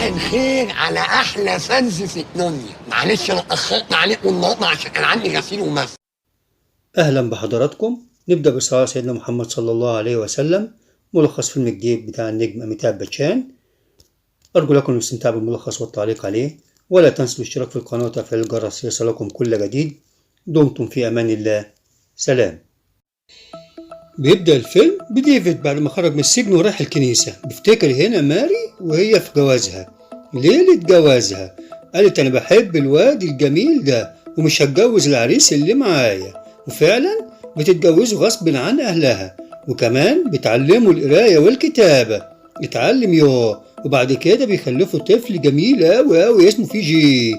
الخير على احلى fans في الدنيا. معلش انا اتاخرت عليكم النهارده عشان كان عندي غسيل ومسح. أهلا بحضراتكم. نبدأ بالصلاة على سيدنا محمد صلى الله عليه وسلم. ملخص فيلم جديد بتاع النجم أميتاب باتشان. أرجو لكم الاستمتاع بالملخص والتعليق عليه، ولا تنسوا الاشتراك في القناة وتفعيل الجرس ليصلكم كل جديد. دمتم في أمان الله، سلام. بيبدأ الفيلم بديفيد بعد ما خرج من السجن وراح الكنيسة. بيفتكر هنا ماري وهي في جوازها، ليلة جوازها قالت أنا بحب الواد الجميل ده ومش هتجوز العريس اللي معايا، وفعلا بتتجوزه غصب عن أهلها، وكمان بتعلمه القراية والكتابة، اتعلم ياه، وبعد كده بيخلفوا طفل جميل أوي أوي اسمه فيجي.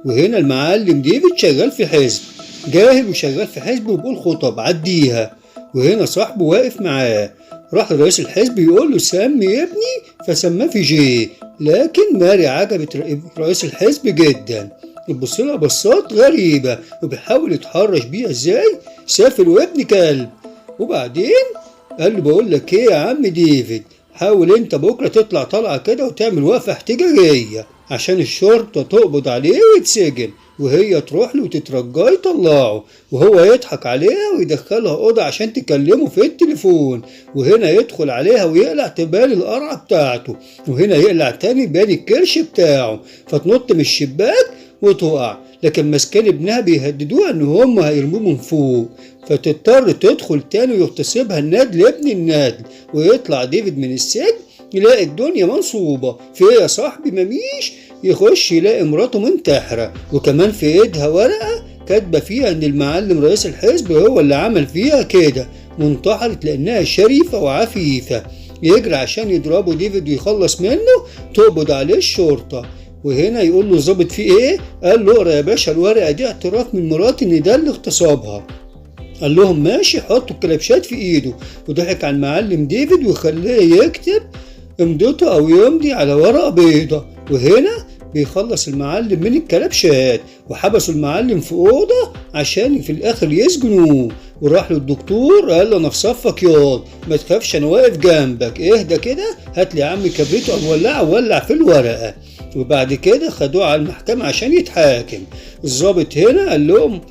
وهنا المعلم ديفيد شغال في حزب، جاهل وشغال في حزب وبيقول خطب عديها، وهنا صاحبه واقف معاه، راح لرئيس الحزب يقول له سمي ابني، فسماه فيجي. لكن ماري عجبت رئيس الحزب جدا، بتبص لها بصات غريبة وبيحاول يتحرش بيها ازاي، سافل وابن كلب. وبعدين قال له بقول لك ايه يا عم ديفيد، حاول انت بكرة تطلع طلعة كده وتعمل وقفة احتجاجية عشان الشرطة تقبض عليه ويتسجن، وهي تروح له وتترجاه يطلعه، وهو يضحك عليها ويدخلها أوضة عشان تكلمه في التليفون، وهنا يدخل عليها ويقلع تبان القرعة بتاعته، وهنا يقلع تاني بان الكرش بتاعه، فتنط من الشباك وتقع، لكن ماسكين ابنها بيهددوها ان هم هيرموه من فوق، فتضطر تدخل تاني ويغتصبها الندل ابن الندل. ويطلع ديفيد من السجن يلاقي الدنيا منصوبة، في ايه يا صاحبي مميش؟ يخش يلاقي مراته منتحرة، وكمان في ايدها ورقة كاتبة فيها ان المعلم رئيس الحزب هو اللي عمل فيها كده، وانتحرت لانها شريفة وعفيفة. يجري عشان يضربه ديفيد ويخلص منه، تقبض عليه الشرطة. وهنا يقول له الظابط في ايه؟ قال له اقرا يا باشا الورقة دي، اعتراف من مراتي ان ده اللي اغتصبها. قال لهم ماشي، حطوا الكلبشات في ايده، وضحك على المعلم ديفيد وخلاه يكتب امضته او يمضي على ورقة بيضة. وهنا بيخلص المعلم من الكلبشات، وحبسوا المعلم في أوضة عشان في الآخر يسجنوه. وراح للدكتور قال له أنا في صفك ياض، ما تخافش أنا واقف جنبك، اهدى كده، هات لي يا عم كبريت وولعه، وولع في الورقة. وبعد كده خدوه على المحكمة عشان يتحاكم. الضابط هنا قال لهم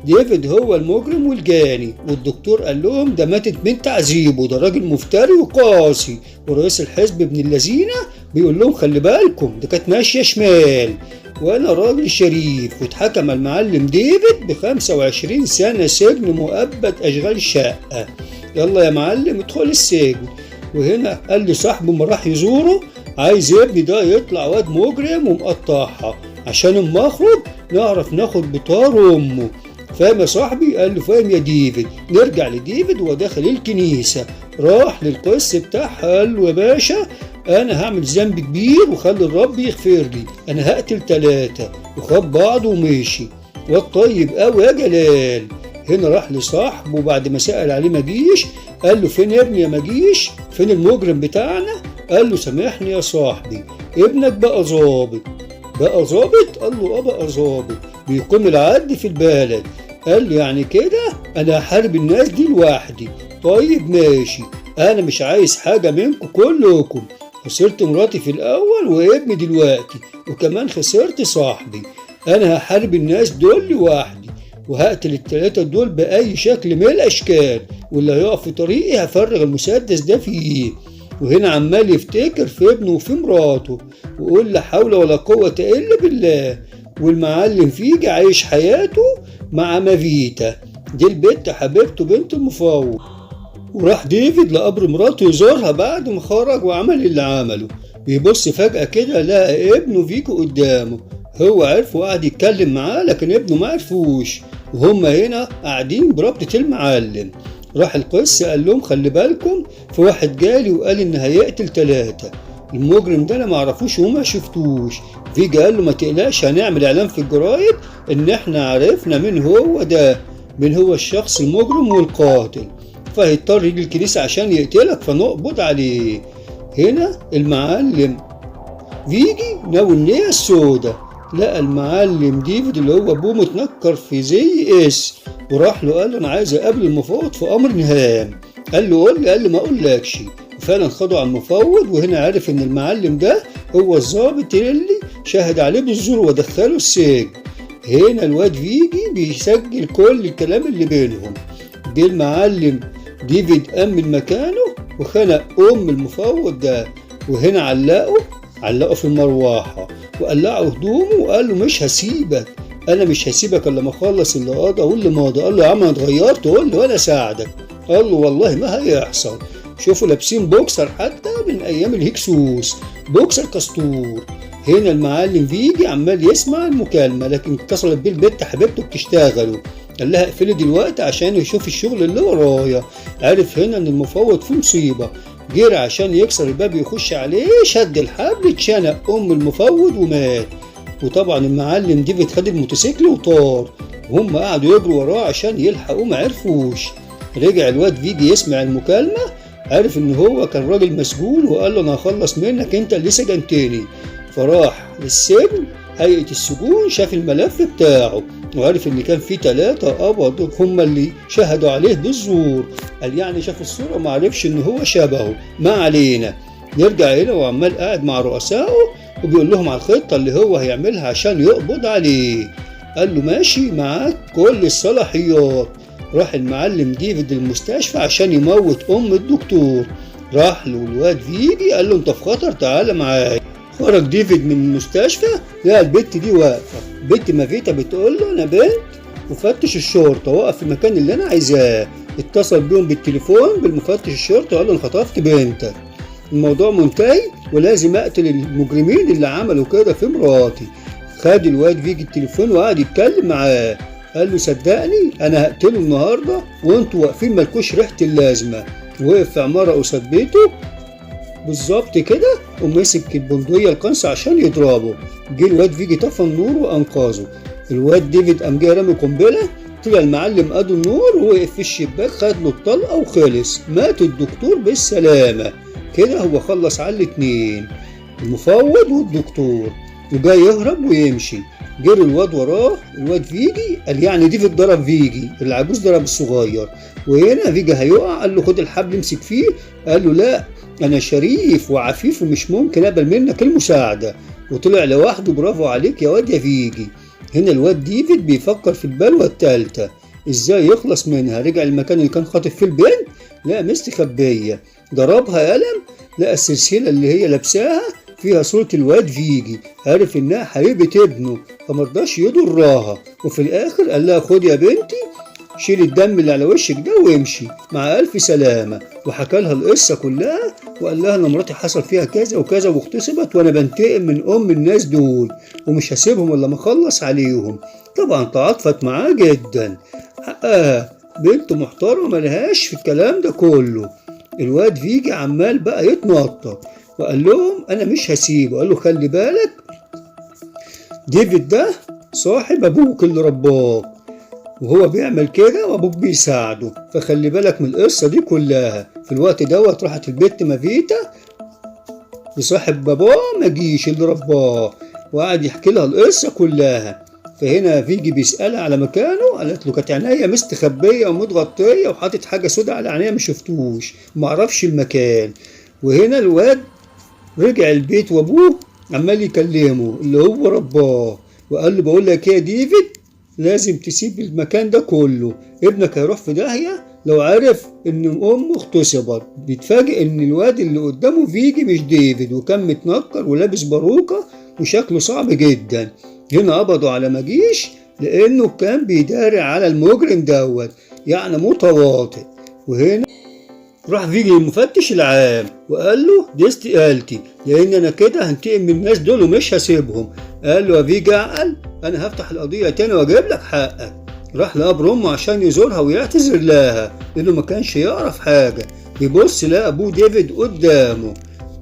ديفيد هو المجرم والجاني، والدكتور قال لهم ده ماتت من تعذيبه، ده راجل مفتري وقاسي. ورئيس الحزب ابن اللذينه بيقول لهم خلي بالكم ده كانت ماشيه شمال، وانا راجل شريف. واتحكم المعلم ديفيد ب25 سنه سجن مؤبد اشغال شقه. يلا يا معلم ادخل السجن. وهنا قال لصاحبه ما راح يزوره، عايز ابني ده يطلع واد مجرم ومقطعها عشان اما اخرج نعرف ناخد بطار امه. فاهم يا صاحبي؟ قال له فاهم يا ديفيد. نرجع لديفيد وهو داخل الكنيسة، راح للقس بتاعها قال له يا باشا أنا هعمل ذنب كبير وخلي الرب يغفر لي، أنا هقتل 3. وخد بعضه ومشي. والطيب قوي يا جلال. هنا راح لصاحبه بعد ما سأل عليه مجيش، قال له فين ابني يا مجيش؟ فين المجرم بتاعنا؟ قال له سامحني يا صاحبي، ابنك بقى ظابط. بقى ظابط؟ قال له اه بقى ظابط، بيقوم العدل في البلد. قال له يعني كده انا هحارب الناس دي لوحدي؟ طيب ماشي، انا مش عايز حاجة منكم كلكم، خسرت مراتي في الاول وابني دلوقتي، وكمان خسرت صاحبي، انا هحارب الناس دول لوحدي وهقتل ال3 دول بأي شكل من الاشكال، واللي هيقف في طريقي هفرغ المسدس ده فيه. وهنا عمال يفتكر في ابنه وفي مراته ويقول لا حول ولا قوة إلا بالله. والمعلم فيجي عايش حياته مع مافيتا، دي البنت حبيبته بنت المفوض. وراح ديفيد لقبر مراته يزورها بعد ما خرج وعمل اللي عمله. بيبص فجأة كده لقى ابنه فيجو قدامه، هو عرفه وقعد يتكلم معاه لكن ابنه ما عرفوش، وهم هنا قاعدين بربطة المعلم. راح القس قال لهم خلي بالكم في واحد جالي وقال ان هيقتل 3، المجرم ده انا ما اعرفوش وما شفتوش. فيجي قال له ما تقلقش، هنعمل اعلان في الجرايد ان احنا عرفنا مين هو ده، مين هو الشخص المجرم والقاتل، فهيضطر يجي الكنيسة عشان يقتلك فنقبض عليه. هنا المعلم فيجي ناوي النية السوداء، لقى المعلم ديفيد اللي هو ابوه متنكر في زي اس، وراح له قال له انا عايز اقابل المفوض في امر هام. قال له قول لي، قال له ما اقولكش. وفعلا خدوا على المفوض، وهنا عرف ان المعلم ده هو الضابط اللي شهد عليه بالزور ودخله السجن. هنا الواد فيجي بيسجل كل الكلام اللي بينهم. جه المعلم ديفيد قام من مكانه وخنق ام المفوض ده، وهنا علقه في المروحة وقلعه هدومه وقال له مش هسيبك، انا مش هسيبك الا ما اخلص اللي قضى واللي ماضى. قال له يا عم انا اتغيرت، قول لي وانا اساعدك. قال له والله ما هيحصل. شوفوا لابسين بوكسر حتى من ايام الهكسوس، بوكسر كستور. هنا المعلم فيجي عمال يسمع المكالمة، لكن اتصلت بيه البت حبيبته بتشتغله، قال لها اقفلي دلوقتي عشان يشوف الشغل اللي ورايا. عرف هنا ان المفوض في مصيبة، جري عشان يكسر الباب يخش عليه، شد الحبل اتشنق ام المفوض ومات. وطبعا المعلم ديفيد خد الموتوسيكل وطار، وهم قعدوا يجروا وراه عشان يلحقوه ما عرفوش. رجع الواد فيجي يسمع المكالمة، عرف ان هو كان راجل مسجون، وقال له انا هخلص منك انت اللي سجنتني. فراح للسجن هيئة السجون، شاف الملف بتاعه وعرف ان كان في 3 قبض هم اللي شهدوا عليه بالزور. قال يعني شاف الصورة وما عرفش ان هو شبهه. ما علينا، نرجع هنا وعمال قاعد مع رؤسائه وبيقول لهم على الخطة اللي هو هيعملها عشان يقبض عليه. قال له ماشي معاك كل الصلاحيات. راح المعلم ديفيد المستشفى عشان يموت ام الدكتور. راح له الواد فيجي قال له انت في خطر تعالى معايا. خرج ديفيد من المستشفى لقى البت دي واقفة، بنت مافيتا بتقول له انا بنت مفتش الشرطة، وقف في المكان اللي انا عايزاه. اتصل بيهم بالتليفون بالمفتش الشرطة وقال له انا خطفت بنتك، الموضوع منتهي ولازم اقتل المجرمين اللي عملوا كده في مراتي. خد الواد فيجي التليفون وقعد يتكلم معاه، قال له صدقني انا هقتله النهارده وانتوا واقفين مالكوش ريحه اللازمة. وقف في عمارة قصاد بيته بالظبط كده ومسك البندقية القنص عشان يضربه. جه الواد فيجي طفى النور وانقذه. الواد ديفيد قام جاي رامي قنبلة، طلع المعلم قاد النور ووقف في الشباك خد له الطلقة وخلص. مات الدكتور بالسلامة. كده هو خلص على الاتنين، المفوض والدكتور، وجاي يهرب ويمشي. جري الواد وراه الواد فيجي، قال يعني ديفيد ضرب فيجي، العجوز ضرب الصغير. وهنا فيجي هيقع، قال له خد الحبل امسك فيه. قال له لا انا شريف وعفيف ومش ممكن اقبل منك المساعدة. وطلع لوحده. برافو عليك يا واد يا فيجي. هنا الواد ديفيد بيفكر في البلوه الثالثة ازاي يخلص منها. رجع المكان اللي كان خاطف فيه البنت، لقى مستخبيه، ضربها قلم، لقى السلسلة اللي هي لابساها فيها صورة الواد فيجي، عرف انها حبيبة ابنه فمرضاش يضرها. وفي الاخر قال لها خد يا بنتي شيل الدم اللي على وشك ده وامشي مع الف سلامة. وحكى لها القصة كلها وقال لها ان مراتي حصل فيها كذا وكذا واغتصبت، وانا بنتقم من ام الناس دول ومش هسيبهم الا ما اخلص عليهم. طبعا تعاطفت معاه جدا، حقها بنت محترمة ملهاش في الكلام ده كله. الواد فيجي عمال بقى يتنطط وقال لهم انا مش هسيبه. قال له خلي بالك ديفيد ده صاحب ابوك اللي رباك، وهو بيعمل كده وابوك بيساعده، فخلي بالك من القصة دي كلها. في الوقت دوت راحت البت مافيتا لصاحب باباه مجيش اللي رباه، وقعد يحكي لها القصة كلها. فهنا فيجي بيسألها على مكانه، قالت له كانت عينيا مستخبيه ومتغطيه وحاطط حاجة سودة على عينيا ما شفتوش، معرفش المكان. وهنا الواد رجع البيت وابوه عمال يكلمه اللي هو رباه، وقال له بقول لك يا ديفيد لازم تسيب المكان ده كله، ابنك هيروح في داهية لو عرف ان امه اغتصبت. بيتفاجئ ان الواد اللي قدامه فيجي مش ديفيد، وكان متنكر ولابس باروكة وشكله صعب جدا. هنا قبضوا على مجيش لانه كان بيداري على المجرم دوت، يعني متواطئ. وهنا راح فيجي المفتش العام وقال له دي استقالتي، لان انا كده هنتقم من الناس دول ومش هسيبهم. قال له يا فيجي اعقل، انا هفتح القضية تاني واجيب لك حقك. راح لقبر امه عشان يزورها ويعتذر لها لانه ما كانش يعرف حاجة. بيبص لقى ابوه ديفيد قدامه،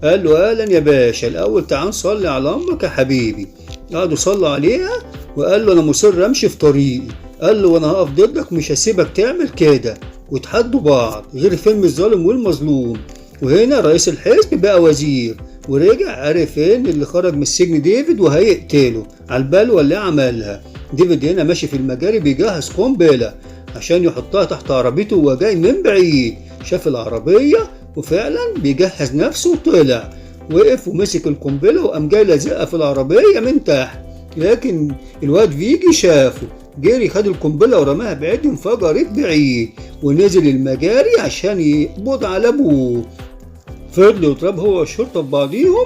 قال له اهلا يا باشا، الاول تعال نصلي على امك يا حبيبي. قعدوا صلوا عليها وقال له انا مصر امشي في طريقي. قال له وانا هقف ضدك مش هسيبك تعمل كده. وتحدوا بعض غير فيلم الظالم والمظلوم. وهنا رئيس الحزب بقى وزير، ورجع عرف ان اللي خرج من السجن ديفيد وهيقتله على البلوه اللي عملها. ديفيد هنا ماشي في المجاري بيجهز قنبلة عشان يحطها تحت عربيته وهو جاي من بعيد. شاف العربية وفعلا بيجهز نفسه وطلع. وقف ومسك القنبلة وقام جاي لازقها في العربية من تحت، لكن الواد فيجي شافه، جري خد القنبلة ورماها بعيد وانفجرت بعيد، ونزل المجاري عشان يقبض على ابوه. فضلوا يضرب هو والشرطة في بعضيهم،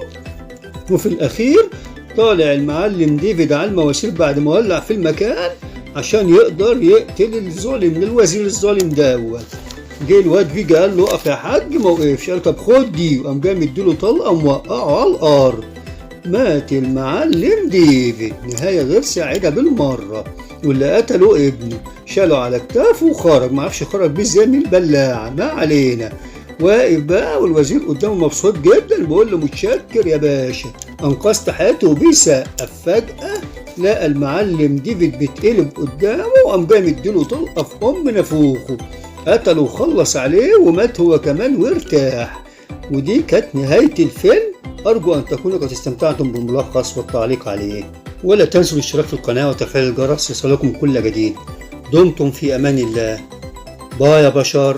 وفي الأخير طالع المعلم ديفيد على المواسير بعد ما ولع في المكان عشان يقدر يقتل الظالم الوزير الظالم دوت. جه الواد فيجي قال له اقف يا حاج، ما وقفش، قال طب خد دي، وقام جاي مديله طلقه وموقعه على الارض. مات المعلم ديفيد نهاية غير سعيدة بالمرة، واللي قتله ابنه شاله على كتافه وخرج، ما عرفش خرج بيه ازاي من البلاعة، ما علينا. واقف بقى والوزير قدامه مبسوط جدا، بيقول له متشكر يا باشا انقذت حياته، وبيسقف. فجأة لقى المعلم ديفيد بيتقلب قدامه وقام جاي مديله طلقة في أم نافوخه، قتله وخلص عليه ومات هو كمان وارتاح. ودي كانت نهاية الفيلم. أرجو أن تكونوا قد استمتعتم بالملخص والتعليق عليه، ولا تنسوا الاشتراك في القناة وتفعيل الجرس ليصلكم كل جديد. دمتم في أمان الله. باي يا بشر.